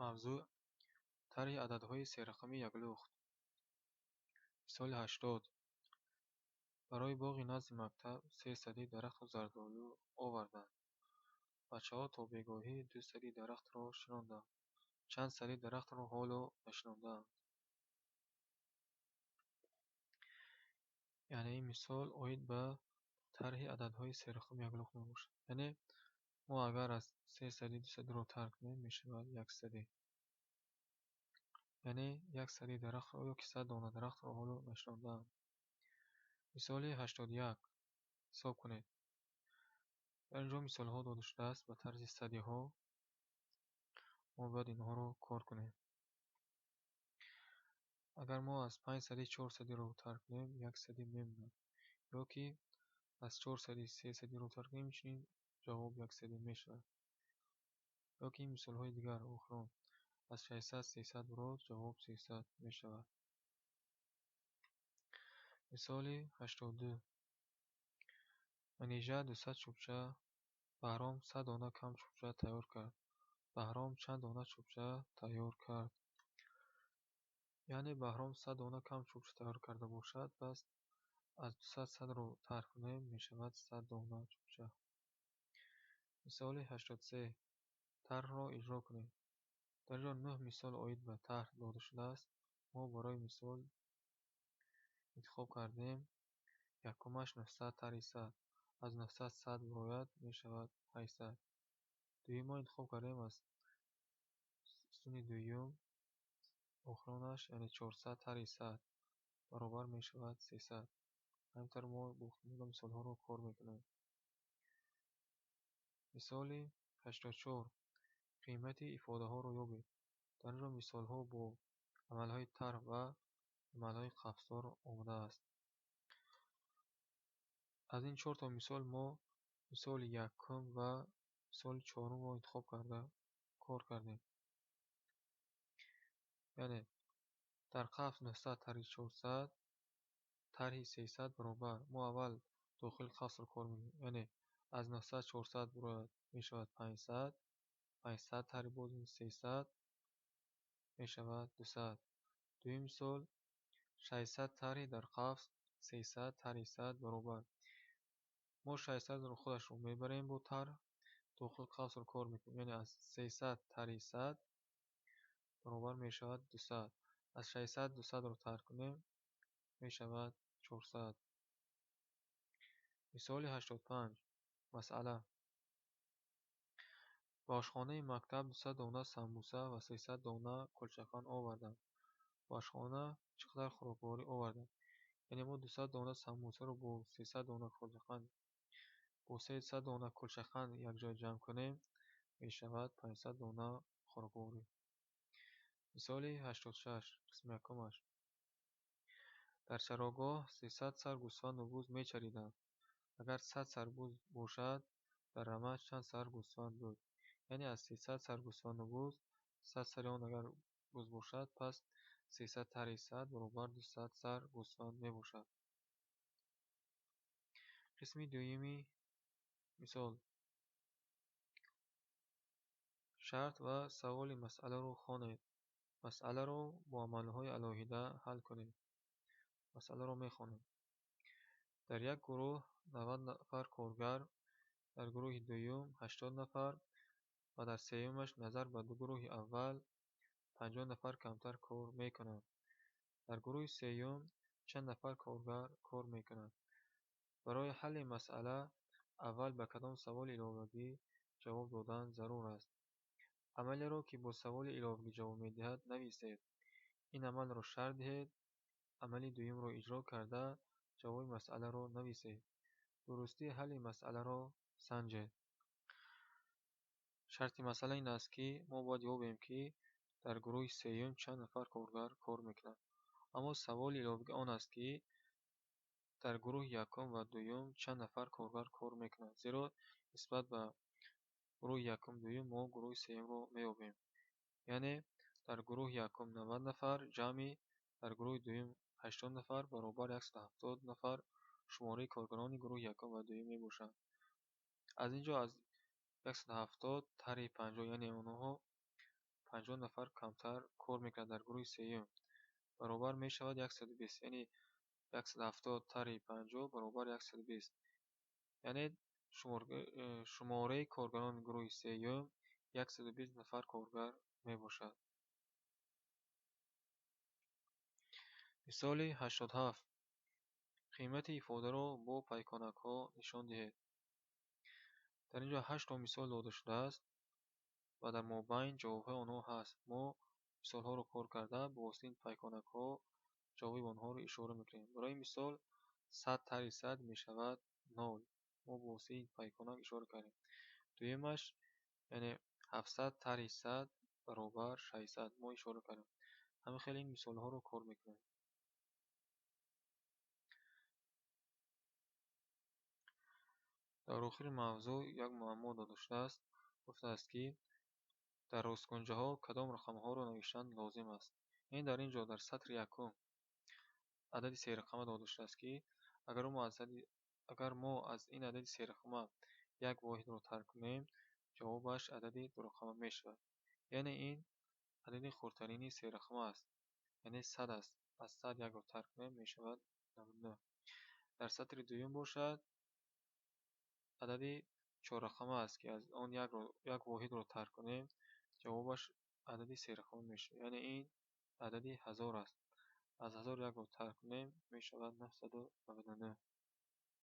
Мавзӯъ: тарҳи ададҳои серақамии яклухт. Мисоли 80. Барои боғи назди мактаб се сади дарахту зардолу оварданд. Бачаҳо то бегоҳӣ ду сади дарахтро шинонданд. Чанд сади дарахтро ҳоло нашинондаанд? Яъне ин мисол оид ба тарҳи ададҳои серақами яклухт мебошад. Яъне мо агар аз се сади ду садиро тарҳ кунем, мешавад як сади. Яъне як сади дарахтро ё ки 100 дона дарахтро ҳоло нашинондаанд. Мисоли 81. Ҳисоб кунед. Дар ин ҷо мисолҳо дода шудааст ба тарзи садиҳо. Мо бояд инҳоро кор кунем. Агар мо аз 5 сади 4 садиро тарҳ кунем, як сади мемонад. Ё ки аз 4 сади 3 садиро тарҳ кунем, инчунин ҷавоб як сади мешавад. Ё ки мисолҳои дигар охирон аз 600 300 бурод, ҷавоб 300 мешавад. Мисоли 82. Манижа 200 чӯбча, Баҳром 100 дона кам чӯбча тайёр кард. Баҳром чанд дона чӯбча тайёр кард? Яъне Баҳром 100 дона кам чӯбча тайёр карда бошад, пас аз 200 100-ро тарҳ кунем, мешавад 100 дона чӯбча. Мисоли 83. Тарҳро иҷро кунед. Дар ин ҷо 9 мисол оид ба тарҳ дода шудааст. Мо барои мисол интихоб кардем якумаш 900 тарҳи 100. Аз 900 100 бурояд, мешавад 800. Дуюм мо интихоб кардем аз сутуни дуюм охиронаш, яъне 400 тарҳи 100 баробар мешавад 300. Ҳамин тавр мо боқимонда мисолҳоро кор мекунем. Мисоли 84. Қимати ифодаҳоро ёбед. Дар ин ҷо мисолҳо бо амалҳои тарҳ ва амалҳои қафсдор омадааст. Аз ин чорто мисол мо мисоли якум ва мисоли чорумро интихоб карда кор кардем. Яъне дар қафс 900 тарҳи 400 тарҳи 300 баробар. Мо аввал дохили қафсро кор мекунем. Яъне аз 900 400 бурояд, мешавад 500, 500 тарҳи боз 300 мешавад 200. Дуюм мисол 600 тарҳи дар қафс 300 тарҳи 100 баробар. Мо 600-ро худашро мебарем бо тарҳ, дохили қафсро кор мекунем. Яъне аз 300 тарҳи 100 баробар мешавад 200. Аз 600 200-ро тарҳ кунем, мешавад 400. Мисоли 85. Масъала. Ба ошхонаи мактаб 200 дона самбуса ва 300 дона кулчақан оварданд. Ба ошхона чӣ қадар хӯрокворӣ оварданд? Яъне мо 200 дона самбусаро бо 300 дона кулчақан, бо 300 дона кулчақан якҷоя ҷамъ кунем, мешавад 500 дона хӯрокворӣ. Мисоли 86. Қисми якумаш. Дар чарогоҳ 300 сар гӯсфанду буз мечариданд. Агар 100 сар буз бошад, дар рама чанд сар гӯсфанд буд? Яъне аз 300 сар гӯсфанду буз, 100 сари он агар буз бошад, пас 300 тарҳи 100 баробар 200 сар гӯсфанд мебошад. Қисми дуюми мисол. Шарт ва саволи масъаларо хонед. Масъаларо бо амалҳои алоҳида ҳал кунед. Масъаларо мехонем. Дар як гурӯҳ 90 нафар коргар, дар гурӯҳи дуюм 80 нафар ва дар сеюмаш назар ба ду гурӯҳи аввал 50 нафар камтар кор мекунанд. Дар гурӯҳи сеюм чанд нафар коргар кор мекунад? Барои ҳалли масъала аввал ба кадом саволи иловагӣ ҷавоб додан зарур аст? Амалеро, ки бо саволи иловагӣ ҷавоб медиҳад, нависед. Ин амалро шарҳ диҳед. Амали дуюмро иҷро карда, ҷавоби масъаларо нависед. Дурустии ҳалли масъаларо санҷед. Шарти масъала ин аст, ки мо бояд ёбем, ки дар гурӯҳи сеюм чанд нафар коргар кор мекунад. Аммо саволи иловагӣ он аст, ки дар гурӯҳи якум ва дуюм чанд нафар коргар кор мекунад, зеро нисбат ба гурӯҳи якум дуюм мо гурӯҳи сеюмро меёбем. Яъне дар гурӯҳи якум 90 нафар ҷамъи дар гурӯҳи дуюм 80 нафар баробар 170 нафар шумораи коргарони гурӯҳи якум ва дуюм мебошанд. Аз ин ҷо аз 170 тарҳи 50, яъне онҳо 50 нафар камтар кор мекунад дар гурӯҳи сеюм. Баробар мешавад 120, яъне 170 тарҳи 50 баробар 120. Яъне шумораи коргарони гурӯҳи сеюм 120 нафар коргар мебошад. Мисоли 87. Қимати ифодаро бо пайконакҳо нишон диҳед. Дар ин ҷо 8 то мисол дода шудааст ва дар мобайн ҷавобҳои онҳо ҳаст. Мо мисолҳоро кор карда бо воситаи ин пайконакҳо ҷавоби онҳоро ишора мекунем. Барои мисол 100 тарҳи 100 мешавад 0. Мо бо воситаи ин пайконак ишора кардем. Дуюмаш, яъне 700 тарҳи 100 баробар 600 мо ишора кардем. Ҳамин хел ин мисолҳоро кор мекунем. Дар охири мавзӯъ як муаммо дода шудааст. Гуфтааст, ки дар росткунҷаҳо кадом рақамҳоро навиштан лозим аст. Ин дар ин ҷо дар сатри якум адади серақама дода шудааст, ки агар мо аз ин адади серақама як воҳидро тарк кунем, ҷавобаш адади дурақама мешавад. Яъне ин адади хурдтарини серақама аст. Яъне 100 аст. Аз 100 якро тарк кунем, мешавад 99. Дар сатри дуюм бошад адади чоррақама аст, ки аз он як воҳидро тарк кунем, ҷавобаш адади серақама мешавад. Яъне ин адади 1000 аст. Аз 1000 якро тарк кунем, мешавад 999.